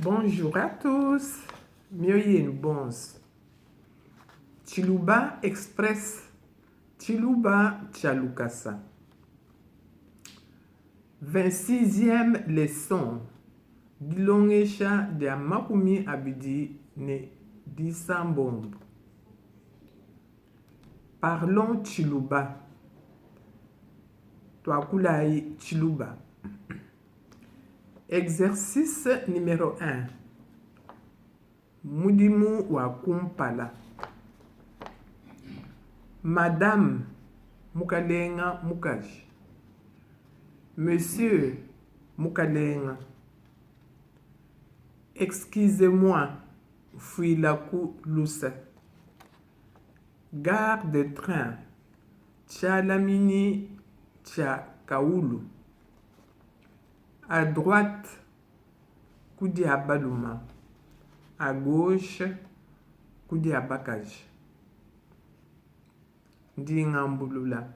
Bonjour à tous, mioyo yenu bonso. Tshiluba Express, Tshiluba tshia lukasa. 26e leçon, Dilongesha dia 26. Parlons Tshiluba, Tuakulayi Tshiluba. Exercice numero 1, Mudimu wa kumpala. Madame, mukalenga mukaji. Monsieur, mukalenga. Excusez-moi, mfuilaku lusa. Gare de train, tshialamini tshia kawulu. A droite, ku dia baluma, a gauche, ku dia bakaji. Ndi ngambulula.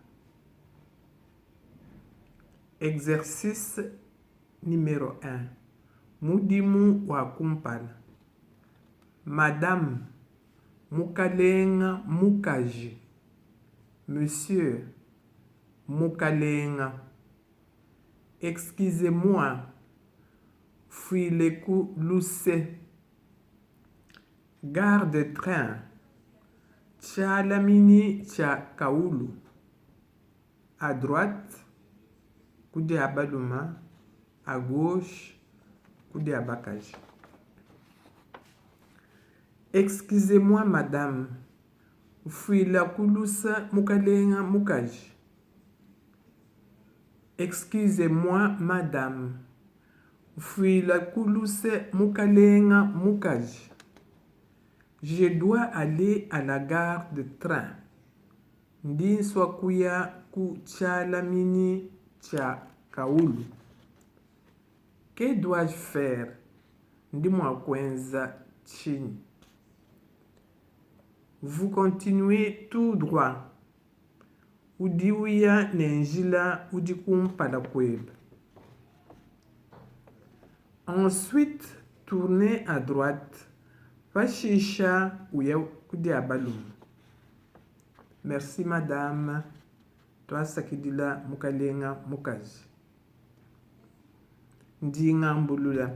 Exercice numero 1, Mudimu wa kumpala. Madame, mukalenga mukaji. Monsieur, mukalenga. Excusez-moi, mfuileku luse. Gare de train, tshialamini tshia kawulu. A droite, ku dia baluma, a gauche, ku dia bakaji. Excusez-moi madame, mfuilaku lusa mukalenga mukaji. Excusez-moi madame, mfuilaku luse mukalenga mukaji. Je dois aller à la gare de train, ndi nsua kuya ku tshialamini tshia kawulu. Que dois-je faire? Ndi mua kuenza tshinyi? Vous continuez tout droit. Udi uya ne njila udi kumpala kuebe. Ensuite, tournez à droite, pashisha uya ku dia balume. Merci madame, tuasakidila mukalenga mukaji. Ndi ngambulula.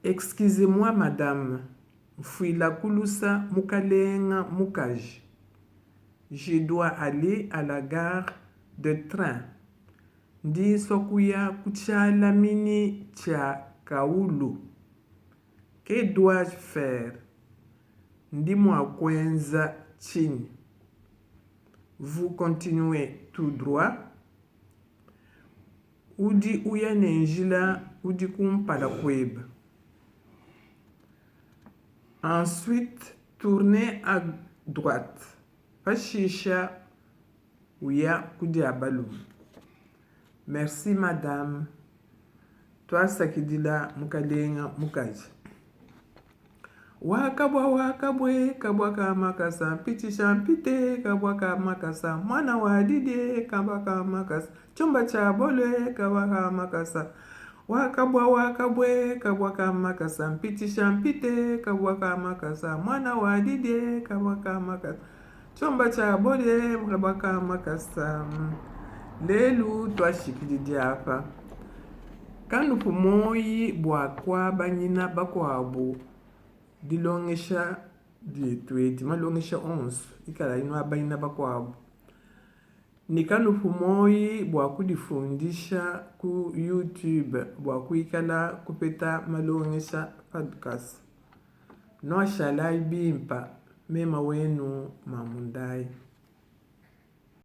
Excusez-moi madame, mfuilaku lusa mukalenga mukaji. Je dois aller à la gare de train. Ndi nsua kuya ku tshialamini tshia kawulu. Que dois-je faire? Ndi mua kuenza tshinyi? Vous continuez tout droit. Udi uya ne njila udi kumpala kuebe. Ensuite, tournez à droite. Pashisha uya ku dia balume. Merci madame. Tuasakidila mukalenga mukaji. Wa kabua wa kabue kabua ka makasa mpitshisha mpite kabua ka makasa muana wa didie kabua ka makasa tshiomba tshia bolue kabua ka makasa wa kabua wa kabue kabua ka makasa mpitshisha mpite kabua ka makasa muana wa didie kabua ka makasa tshiomba tshia bolue kabua ka makasa. Lelu tuashikididi apa. Kanupu muoyi bua kuabanyina bakuabu dilongesha dietu edi, malongesha onso, ikalayi nuabanyina bakuabu. Ne kanupu muoyi bua kudifundisha ku YouTube bua kuikala kupeta malongesha pa lukasa. Nuashalayi bimpa, mema wenu Mamu Ndayi.